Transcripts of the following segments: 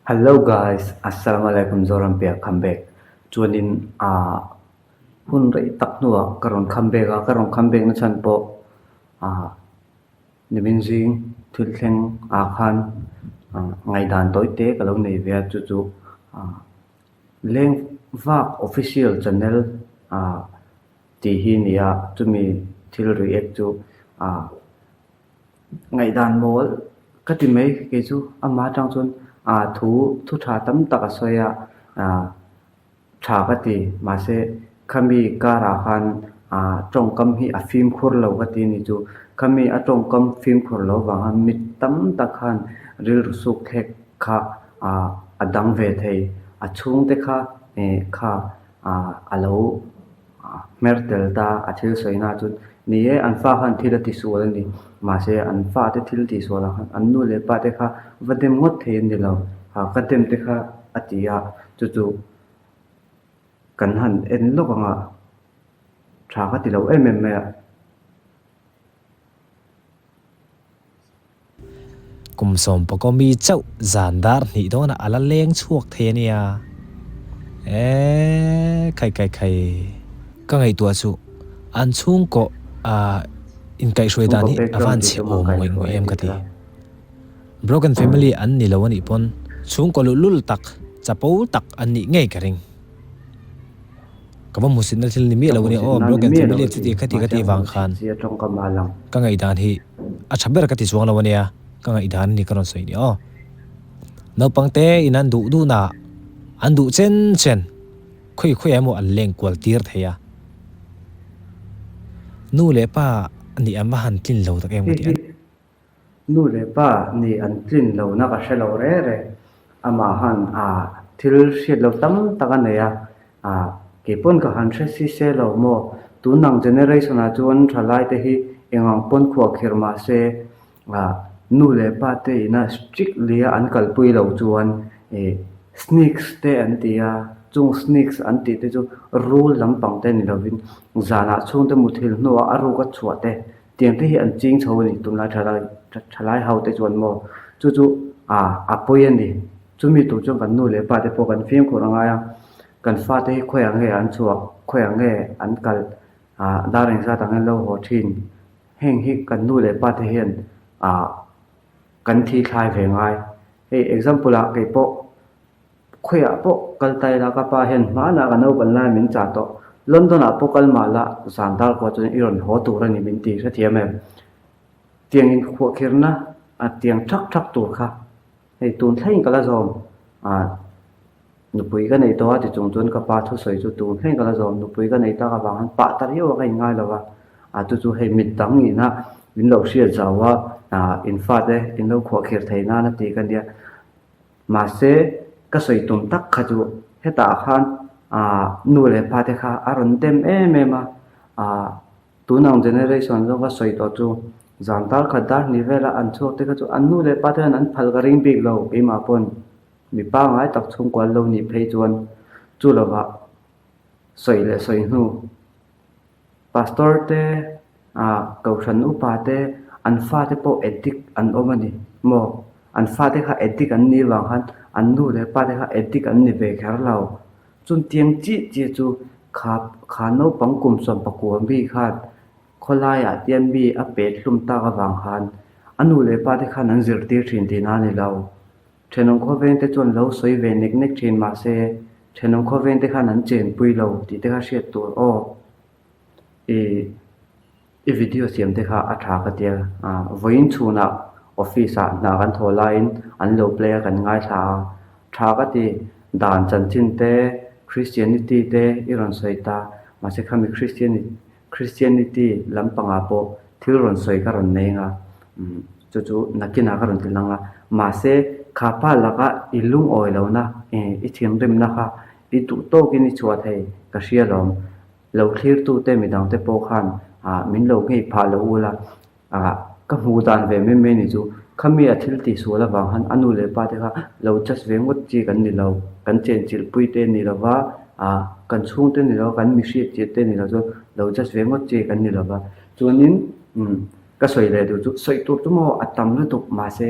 Hello guys, Assalamualaikum Zoram Pia come back. Chuanin ah hun rei tak hnuah ka rawn come back a, ka rawn come back na chhan pawh ah nimin zing thil thleng ah khan ah ngaihdan tawi te ka lo nei ve a chu chu ah leng vak official channel ah tih hi a ni a, chumi thil react chu ah Ngaihdan mawl ka ti mai kei chu amah atang chuan ah thu thu tha tam tak a sawi a ah tha ka ti mahse khami karah khan ah tawngkam hi a fimkhur lo ka ti a ni chu khami a tawngkam fimkhur loh avanga mi tam tak khan rilru suk thlek kha ah a dang ve thei a chhungte kha eh kha ah a lo. Hmer tel ta a thil sawi na chu ni e, an fa khan thil a ti sual a ni. Mahse an fa te thil tih sual ah khan an nu leh pa te kha va dem ngawt thei an ni lo. Ha ka dem te kha a ti a, chu chu kan han en lawk ang a, tha ka ti lo em em mai a. Kum sawmpakaw mi chauh zan dar hnih dawnah a la leng chhuak thei a nia. Eee khai khai khai. Ka ngaihtuah chu an chhungkaw inkaihhruai dan hi a van chhe awm ngawih ngawih em ka ti. Broken family an ni lo a nih pawn chhungkaw luhlul tak, chapo tak an nih ngei ka ring. Ka va hmuhsitna thil ni miah lo a nia aw, broken family chuti khati ka tih vang khan ka ngaihdan hi a tha ber ka ti chuang lo a nia, ka ngaihdan a ni ka rawn sawi ni aw. Naupang te in an duh duhna ah an duh chen chen khawi khawi ah emaw an leng kual tir thei a, nu leh pa nih an va han tlin lo tak em ka ti a. Nu leh pa nih an tlin lohna ka hre lo re re. Amah han a thil hriat lo tam tak a nei a, a kei pawn ka han hre si se lo maw? Tun ang generation ah chuan thalai te hi eng ang pawn khuah khirh mah se a nu leh pa te ina strictly a an kalpui lo chuan ih sneaks te an ti a, chung sneaks an tih te chu rul lampang te ni lovin zanah chhungte muthilh hnuah a ruk a chhuah te Tiang te hi an ching chho a ni tunlai thalai thalai ho te chuan maw chu chu ah a pawi a ni chumi tur chuan kan nu leh pa te pawh kan fimkhur a ngai a kan fate hi khawiah nge an chhuak khawiah nge an kal ah dar engzat ang hian lo haw thin heng hi kan nu leh pa te hian ah kan thi thlai ve ngai hei example ah kei pawh. Khawiah pawh kal ta ila ka pa hian hmanah ka naupan lai min chah tawh. London ah pawh kal mah la zan dar kua chuan i rawn haw tur a ni min ti hrethiam em? Tiang in khuahkhirna a tiang thak thak tur kha hei tun thleng ka la zawm ah nupui ka nei tawh a ti chung chuan ka pa thusawi chu tun thleng ka la zawm nupui ka nei tak avang hian pah ta riau a ka inngai lo va ah chu chu hei mit dang ina min lo hriat zau a ah in fate in lo khuahkhir thei nan a ti ka nia. Mahse, ka sawi tum tak kha chu hetah khan aah nu leh pa te kha a rawn dem em em a, aah tun ang generation zawng ka sawi tawh chu zan dar khat dar hnih vela an chhuak te kha chu an nu leh pa te hian an phal ka ring bik lo keimah pawn mi pangngai tak chhungkual lo nih phei chuan chu lovah sawi leh sawi hnu. Pastor te ah Kohhran upa te an fate pawh addict an awm a ni maw? An fate kha addict an nih vang khan an nu leh pa te kha addict an ni ve kher lo. Chutiang chiah chiah chu kha kha naupang kum 19 mi khan khawlaiah tian mi a pet hlum tak avang khan a nu leh pa te khan an zirtir thin tihna a ni lo. Thenawm khawveng te chuan lo sawi ve nek nek thin mahse thenawm khawveng te khan an chenpui lo tih te kha hriat tur aw. I i video siam te kha a tha ka tia a vawiin chhunah office ah hna kan thawh laiin an lo play a kan ngaithla a tha ka ti dan chanchin te Christianity te i rawn sawi ta mahse khami Christianity Christianity lampangah pawh thil rawn sawi ka rawn nei anga umm chu chu nakinah ka rawn ti lang a mahse kha pa laka i lungawi lohna eh i thinrimna kha i duh tawkin i chhuah thei ka hria lawm. Lo thlirtute midangte pawh khan ah min lo nghei phah lo ula ah ka hmuh dan ve mai mai ni chu khami a thil tih sual avang khan a nu leh pa te kha lo judge ve ngawt chi kan ni lo kan chenchilh pui te ni lova ah kan chhungte ni lo kan mihriat chiah te ni lo chu lo judge ve ngawt chi kan ni lova chuanin umm ka sawi leh duh chu sawi tur chu maw a tam lutuk mahse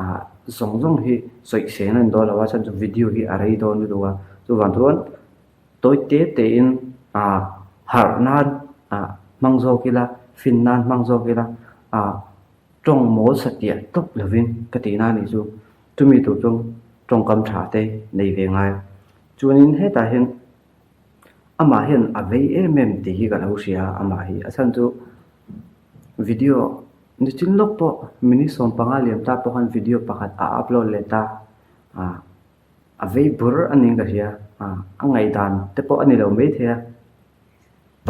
ah. zawng zawng hi sawi seng a ni dawn lo a chhan chu video hi a rei dawn lutuk a chuvang chuan tawi te te in ah harh nan ah hmang zawk ila fin nan hmang zawk ila ah tawng mawl satliah tawp lovin ka tih na anih chu chumi tur chu tawngkam tha te nei ve ngai a chuanin hetah hian amah hian a vei em em tih hi ka lo hria a amah hi a chhan chu video nichin lawk pawh minute 15 liam ta pawh khan video pakhat a upload leh ta ah a vei bur a niin ka hria ah a ngaihdan te pawh a ni lo maithei a.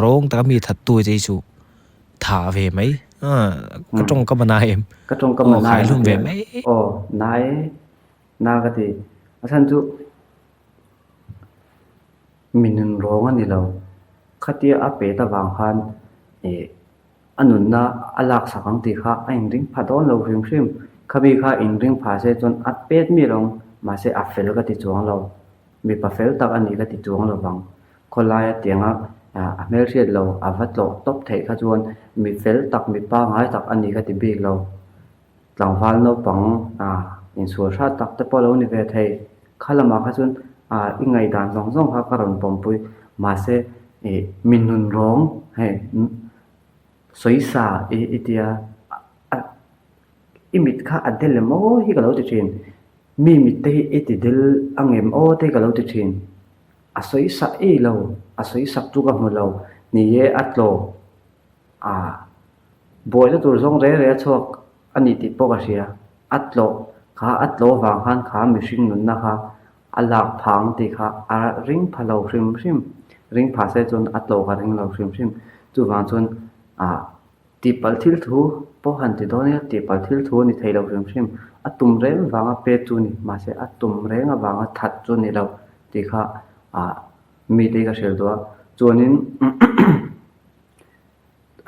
Rawng taka mi that tu te hi chu tha ve mai ka tawngkam a nai em? Ka tawngkam a nai hlum ve mai. Aw nai na ka ti a chhan chu mi nun rawng a ni lo khatia a pet avang khan ih a nunna a laksak ang tih kha a inring pha dawn lo hrim hrim khami kha inring pha se chuan a pet miah lo ang mahse a fel ka ti chuang lo mipa fel tak a nih ka ti chuang lo vang. Khawlaia tianga a hmelhriat lo a va tlawh tawp theih kha chuan mi fel tak, mi pangngai tak a ni ka ti bik lo. Tlangval naupang insual hrat tak te pawh a lo ni ve thei. Kha lamah kha chuan i ngaihdan zawng zawng kha ka rawn pawmpui. Mahse ih mi nun rawng hei sawisa i tia i mit kha a del em aw hi ka lo ti thin. Mi mit te hi i ti del ang em aw te hi ka lo ti thin. A sawi sak ei lo, a sawi sak chu ka hmu lo. Ni e, a tlaw. A buaina tur zawng reng reng a chhuak a ni tih pawh ka hria. A tlawh kha, a tlaw vang khan kha mihring nunna kha a lak phang tih kha a ring pha lo hrim hrim. Ring pha se chuan a tlaw ka ring lo hrim hrim. Chuvang chuan ah Tihpalh thil thu pawh han ti dawn ila tihpalh thil thu a ni thei lo hrim hrim. A tum reng vanga pet chu a ni, mahse a tum reng avanga that chu a ni lo tih kha ah mite hi ka hrilh duh a. Chuanin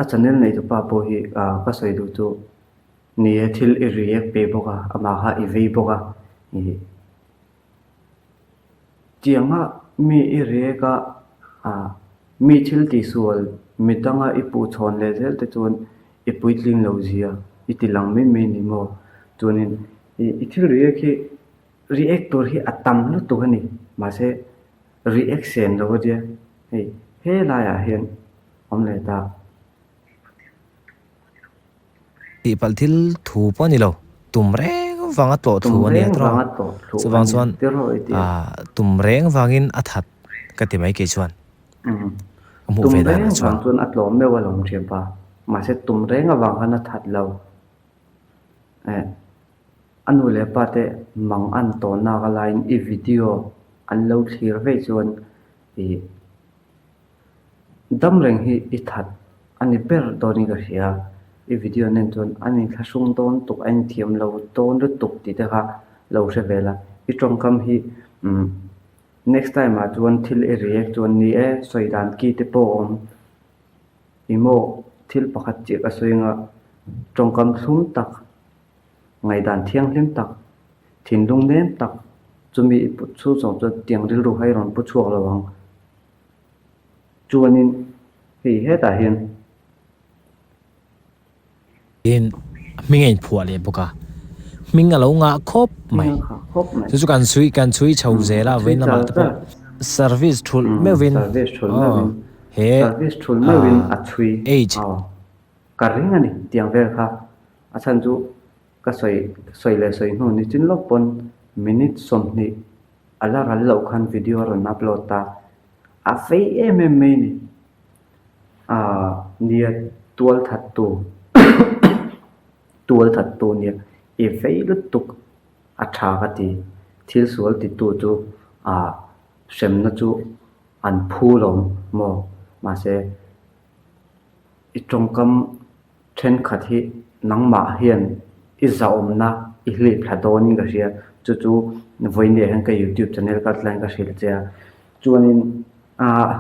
a channel neitupa pawh hi ah ka sawi duh chu ni e thil i react pe bawk a, amah kha i vei bawk a ih. Tianga mi i rek a, mi thil tihsual mi danga i puh chhawn leh zel te chuan i puitling lo zia i ti lang mai mai ni maw? Chuanin i thil react hi react tur hi a tam lutuk a ni. Mahse react sen lo a nia hei helaiah hian awm leh ta. Tihpalh thil thu pawh a ni lo, tum reng vanga tlawh thlu a nia tawh. Chuvang chuan tum reng vangin a that ka ti mai kei chuan. Ka hmuh ve danah chuan. Tum reng vang chuan a tlawm meuh a lawm thiam pa. Mahse tum reng avang khan a that lo. A nu leh pa te mang an tawnnak a laiin i video an lo thlir veih chuan ih. Dam reng hi i that a ni ber dawnin ka hria. I video nen chuan an inthlahrung dawn tuk, a inthiam lo dawn lutuk tih te kha lo hre ve la. I tawngkam hi umm next time ah chuan thil i react chuan ni e, sawi dan ki te pawh a awm. I maw thil pakhat chiah ka sawi anga tawngkam thlum tak, ngaihdan thianghlim tak, thinlung nem tak chumi i put chhung zawng chuan tiang rilru kha i rawn pu chhuak lo ang. Chuanin hei hetah hian. Tin, hming a inphuah leh bawk a, hming a lo ngah khawp mai. Chu chu kan chhui kan chhui chho zel a, vawiin lamah te pawh service thulh meuhin aw he age. Ka ring a ni tiang vel kha a chhan chu ka sawi sawi leh sawi hnu ni chin lawk pawn minute 20 a la ral loh khan video a rawn upload ta. A fei em em mai a ni. Aaa nia tual that tu tual that tu nia i vei lutuk a tha ka ti. Thil sual ti tu chu aaa hremna chu an phu lo maw mahse i tawngkam thenkhat hi nangmah hian i zahawmna i hlip thla dawnin ka hria chu chu vawiin ah hian ka youtube channel kal tlaiin ka hrilh che a chuanin ah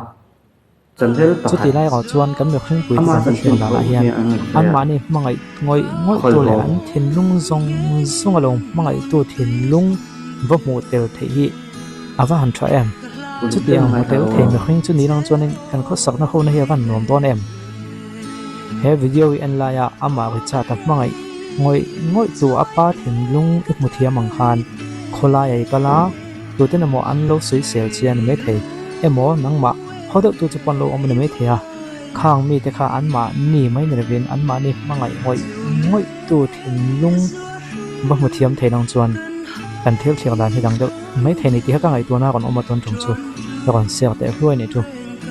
channel pakhat Chuti lai erawh chuan kan mihringpuite ama kan chanchin hriat danah pawh hian hi an rawn sawi a. anmahni hmangaih ngawih ngawihtu leh an thinlung zawng zawng a lo hmangaihtu thinlung va hmuh tel theih hi A va han tha em? Chuti ang hmu tel thei mihring chu ni lang chuanin kan khawsakna hona hi a va han nuam dawn em? He video hi en laia amah Richard-a hmangaih Ngawih ngawih chu a pa thinlung i hmu thiam ang khan khawlai a i kal a, tuten emaw an lo sawisel che a ni maithei emaw nangmah haw deuh tu chu pawh an lo awm a ni maithei a, khang mite kha anmahni mai ni lovin anmahni hmangaih ngawih ngawih tu thinlung va hmu thiam thei lang chuan kan thil thlir dan hi dang deuh maithei ni tih kha ka ngaihtuahna a rawn awm a tawn tum chu ka rawn share teh hluai a nih chu.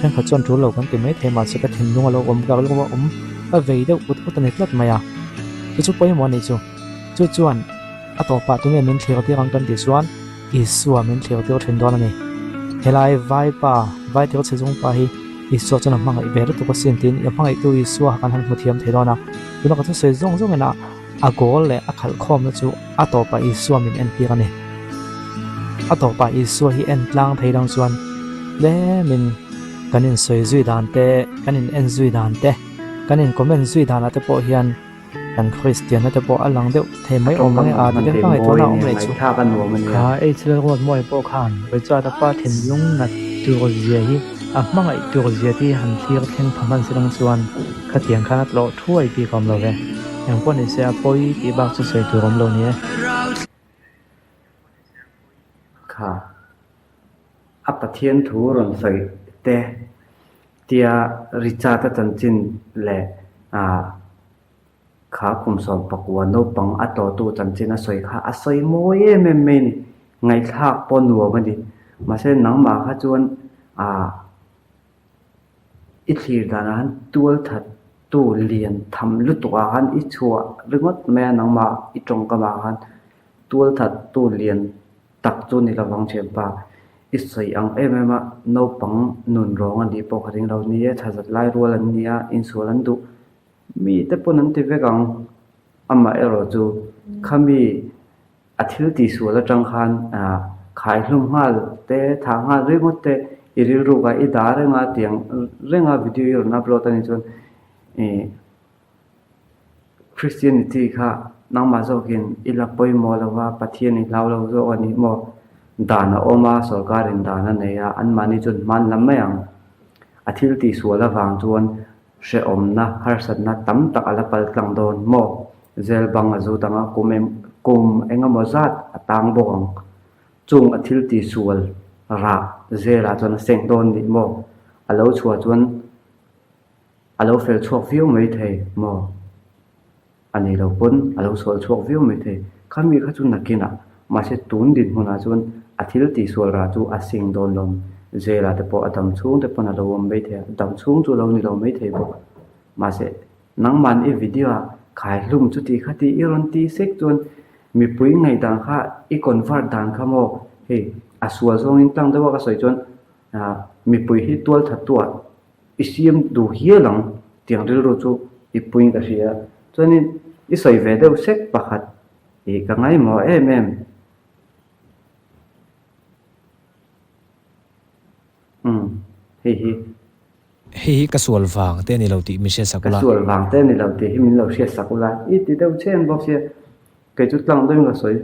Thenkhat chuan tul lo kan ti maithei mahse ka thinlung a lo awm ka rilru a awm ka vei deuh ut ut a ni tlat mai a, chu chu pawimawh a nih chu. Chu chuan a tawpah tunge min thlir tir ang kan tih chuan Isua min thlir tir thin dawn a ni. Helai vaipa, vai tir chhe zung pa hi Isua chuan a hmangaih ve lutuk asin tiin i hmangaihtu Isua kan han hmu thiam thei dawn a, tuna ka thusawi zawng zawngin a a goal leh a khalh khawmna chu a tawpah Isua min entir a ni. A tawpah Isua hi en tlang thei dang chuan tlemin kan insawi zui dan te, kan in en zui dan te, kan in comment zui danah te pawh hian kan Kristianna te pawh a lang deuh thei mai awm ang e a ti te ka ngaihtuahna a awm leh chu. Kha H Lalruatmawia pawh khan Richard-a pa thinlung nat tur zia hi a hmangaih tur zia te hi han thlir thleng pha hman se lang chuan Khatiang khan a tlawh thuai bik awm lo ve. Eng pawh ni se a pawi tih bak chu sawi tur awm lo ni e. Kha a Pathian thu rawn sawi te tia Richard-a chanchin leh kha kum 19 naupang a tlawhtu chanchin a sawi kha a sawi mawi em em mai a ni. Ngaihthlak pawh nuam a ni. Mahse nangmah kha chuan I thlir danah khan tual that tu lian tham lutuk ah khan i chhuah ringawt mai a nangmah i tawngkam ah khan tual that tu lian tak chu ni lovang thianpa i sawi ang em em a naupang nun rawng a nih pawh ka ring lo ni e tha zat lai rual an ni a insual an duh mi te pawn an ti vek ang amaherawh chu khami A thil tihsual atang khan khaihlum nghal te, thah nghal ringawt te, i rilruk a, i dah reng a, tiang reng a video i rawn upload a nih chuan ih Christianity kha nangmah zawkin i la pawimawh lo va, Pathian i hlau lo zawk a ni maw? Dan a awm a, sorkarin dan a nei a, anmahni chuan hman lam mai ang. A thil tihsual avang chuan Hrehawmna, harsatna tam tak a la pal tlang dawn maw? Zel bang a zut ang a, kum em kum eng emaw zat a tang bawk ang. Chung a thil tihsual rah zelah chuan a seng dawn nih maw? A lo chhuah chuan a lo fel chhuak viau mai thei maw? A nei lo pawn a lo sual chhuak viau mai thei. Khami kha chu nakinah, mahse tun dinhmunah chuan a thil tihsual rah chu a sing dawn lo. Zela te pawh a dam chhung te pawn a lo awm mai thei a, dam chhung chu a lo ni lo mai thei bawk. Mahse nangman i video ah khai hlum chuti kha ti i rawn ti sek chuan mipui ngaihdan kha i convert dan kha maw hei a sual zawngin tlang deuh a ka sawi chuan mipui hi tual thattu ah I siam duh hial ang tiang rilru chu i puiin ka hria. Chuanin i sawi ve deuh sek pakhat ih ka ngaimawh em em. Umm hei hi. Hei hi ka sual vang te a ni lo tih min hriatsak ula. Ka sual vang te a ni lo tih hi min lo hriatsak ula. I ti deuh chen bawk sia. Kei chu tlang deuhin ka sawi.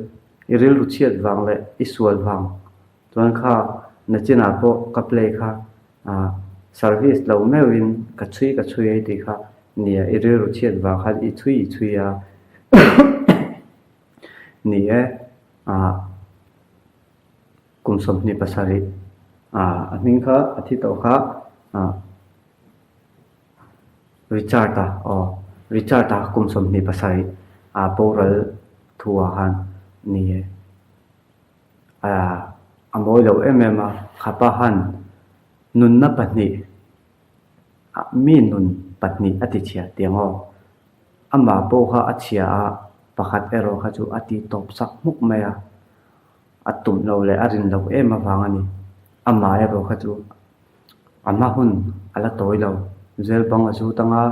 I rilru chhiat vang leh i sual vang Chuan kha nachinah pawh ka play kha service lo meuhin ka chhui ka chhui a i tih kha nia i rilru chhiat vang khan i chhui i chhui a ni e kum 27 a hming kha a thi tawh kha Richard-a aw Richard-a kum 27 a boral thu ah khan ni e. A mawi lo em em a, khapa han nunna pahnih, mi nun pahnih a ti chhia tiang aw. Amah pawh kha a chhia a, pakhat erawh kha chu a ti tawp sak hmuk mai a, a tum lo leh a rin loh em avang a ni. Amah erawh kha chu a hma hun a la tawi lo, zel bang a zut anga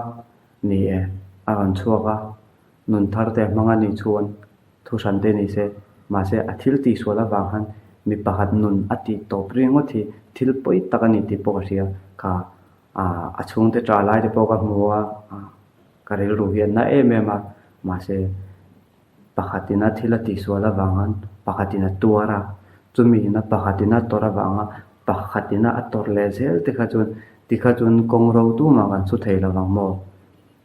ni e, a rawn chhuak a, nun thar te a hmang a nih chuan thu hran te ni se, mahse a thil tihsual avang khan mi pakhat nun a tih tawp ringawt hi thil pawi tak a ni tih pawh ka hria. Kha a chhungte ṭah lai te pawh ka hmu a, ka rilru hi a na em em a, mahse pakhatin a thil a tihsual avang khan pakhatin a tuar a, chumi ina pakhatin a tawrh avanga pakhatin a tawrh leh zel te kha chuan tikha chuan kawng ro tumah kan su thei lovang maw?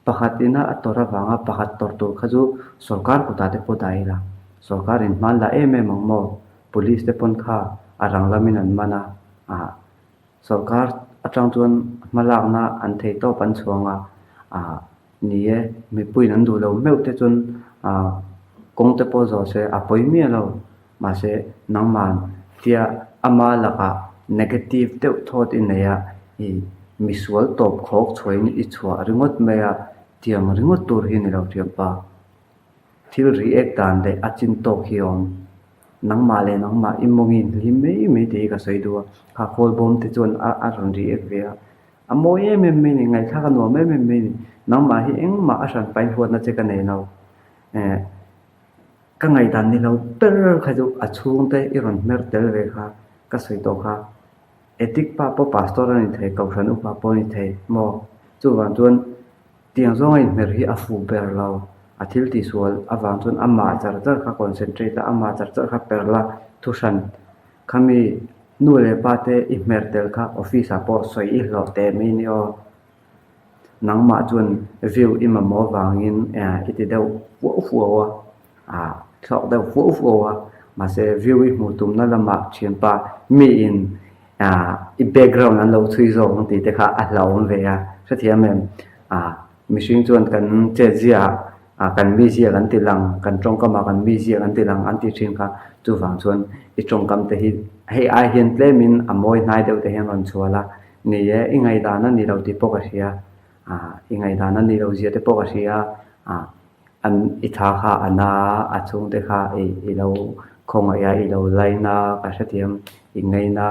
Pakhat ina a tawrh avanga pakhat tawrh tur kha chu sorkar kutah te pawh dah ila. Sorkar in hman la em em ang maw? Police te pawn kha a rang lamin an man a, ah sorkar atang chuan hmalakna an thei tawp an chhuang a, ah ni e mipuiin an duh lo meuh te chuan ah kawng te pawh zawh se a pawi miah lo. Mahse nangman tia ama lakah negative deuh thawt i nei a, i misual tawp khawk chhuahin i chhuah ringawt mai a, tiang ringawt tur hi ni lo thianpa. Thil react dan leh a chin tawk hi a awm. Nangmah leh nangmah i mawngin hlim mai mai tih hi ka sawi duh a, kha khawlbawm te chuan a a rawn react ve a, a mawi em em mai ni, ngaihthlak a nuam em em mai ni, nangmah hi engmah a hran pain huatna che ka nei lo. Eh. Ka ngaihdan ni lo ber kha chu a chhungte i rawn hmer tel ve kha ka sawi tawh kha. Edik pa pawh pastor a ni thei, kohhran upa pawh a ni thei maw? Chuvang chuan tiang zawnga inhmer hi a fuh ber lo. A thil tihsual avang chuan amah char char kha concentrate a, amah char char kha per la thuhran. Khami nu leh pa te i hmer tel kha office ah pawh sawi i hlawh teh mai ni aw. Nangmah chuan view i mamawh vangin i ti deuh fuau fuau a, ah thlawk deuh fuau fuau a, mahse view i hmuh tumna lamah thianpa miin ah i background an lo chhui zawk ang tih te kha a hlauhawm ve a, hrethiam em? Ah mihring chuan kan chetzia ah ah kan mizia kan ti lang, kan tawngkam ah kan mizia kan ti lang an tih thin kha, chuvang chuan i tawngkam te hi hei ai hian tlemin a mawi hnai deuh te hian rawn chhuah la, Ni e, i ngaihdan a ni lo tih pawh ka hria. Ah, i ngaihdan a ni lo zia te pawh ka hria. Ah, an i tha kha a na a, a chhungte kha i i lo khawngaih a, i lo line a, ka hrethiam i ngaina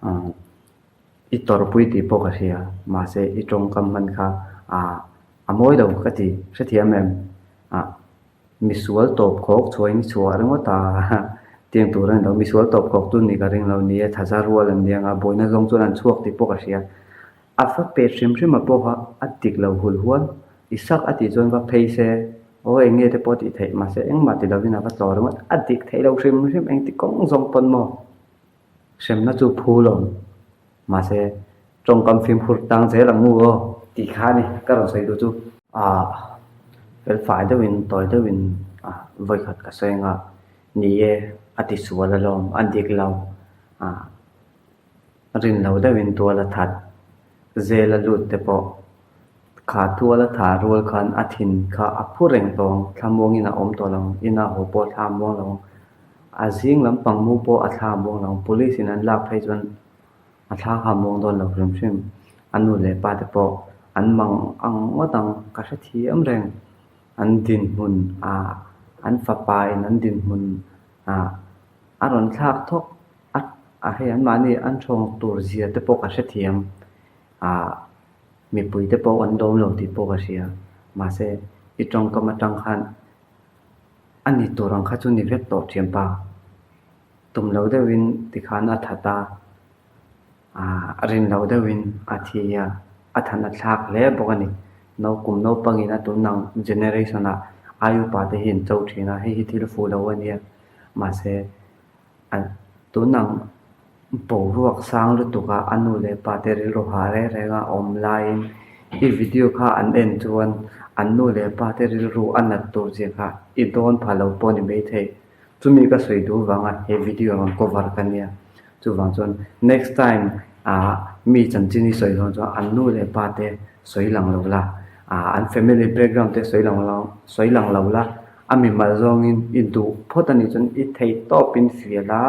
a, i tawrhpui tih pawh ka hria. Mahse, i tawngkam hman kha ah a mawi lo ka ti, hrethiam em? Ah. Misual tawp khawk chhuain i chhuah ringawt a, tiang tur a ni lo. Misual tawp khawk chu ni ka ring lo ni e, thaza rual an nia nga, buaina zawng chuan an chhuak tih pawh ka hria. A va pet hrim hrim a pawh kha a dik lo hul hual. I sak a tih chuan va phei se, aw eng nge te pawh tih theih mahse engmah ti lovin a va tlawh ringawt. A dik theih lo hrim hrim engti kawng zawng pawn maw? Hremna chu phul awm. Mahse, tawngkam fimkhur tang zel ang u aw tih kha a ni ka rawn sawi duh chu. Ah, felfai deuhin, tawi deuhin ah vawikhat ka sawi anga ni e, a ti sual alawm, a dik lo. Ah, rin lo deuhin tual a that zel a lut te pawh kha tual a thah rual khan a thin kha a phu reng tawh ang, thlamuangin a awm tawh lo ang, ina haw pawh thla a muang lo ang. A zing lampang mu pawh a thla a muang lo ang. Police in an lak phei chuan a thla kha a muang dawn lo hrim hrim. A nu leh pa te pawh an mang ang ngawt ang ka hrethiam reng. An dinhmun ah an fapa in an dinhmun ah a rawn thlak thawk a a hei anmahni an thawng tur zia te pawh ka hrethiam ah mipui te pawh an dawm lo tih pawh ka hria. Mahse i tawngkam atang khan A ni tur ang kha chu ni vek tawh thianpa. Tum lo deuhin tikhan a that a, aah rin lo deuhin a thi a, a than a thlak hle bawk a ni. No kum naupangin a tun ang generation ah ai upa te hi an cho thin a, hei hi thil fuh lo a nia. Mahse A tunang boruak sang lutuk a a nu leh pa te rilru hah reng reng a awm laiin i video kha an en chuan an nu leh pa te rilru a nat tur zia kha i dawn pha lo pawh a ni maithei. Chumi ka sawi duh vanga he video rawn cover ka nia. Chuvang chuan next time ah mi chanchin i sawi dawn chuan an nu leh pa te sawi lang lo la, ah an family background te sawi lang lo sawi lang lo la. A mimal zawngin i duh phawt a nih chuan i thei tawpin fiah la,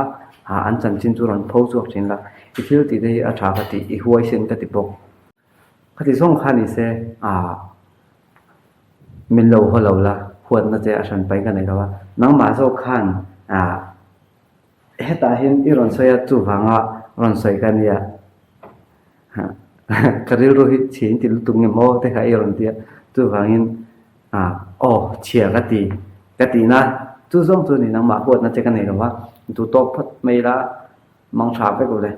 ah an chanchin chu rawn pho chhuak thin la, i thil tih te hi a tha ka ti, i huaisen ka ti bawk. Khati zawng kha ni se, ah min lo haw lo la, huatna che a hran pahin ka nei lo a, nangmah zawk khan ah hetah hian i rawn sawi a, chuvanga rawn sawi ka nia. Ka rilru hi chhi in ti lutuk nge maw te kha i rawn ti a, chuvangin ah aw chhia ka ti ka ti na chu zawng chu ni nangmah huatna che ka nei lo va, duh tawk phawt mai ila mang tha vek ule.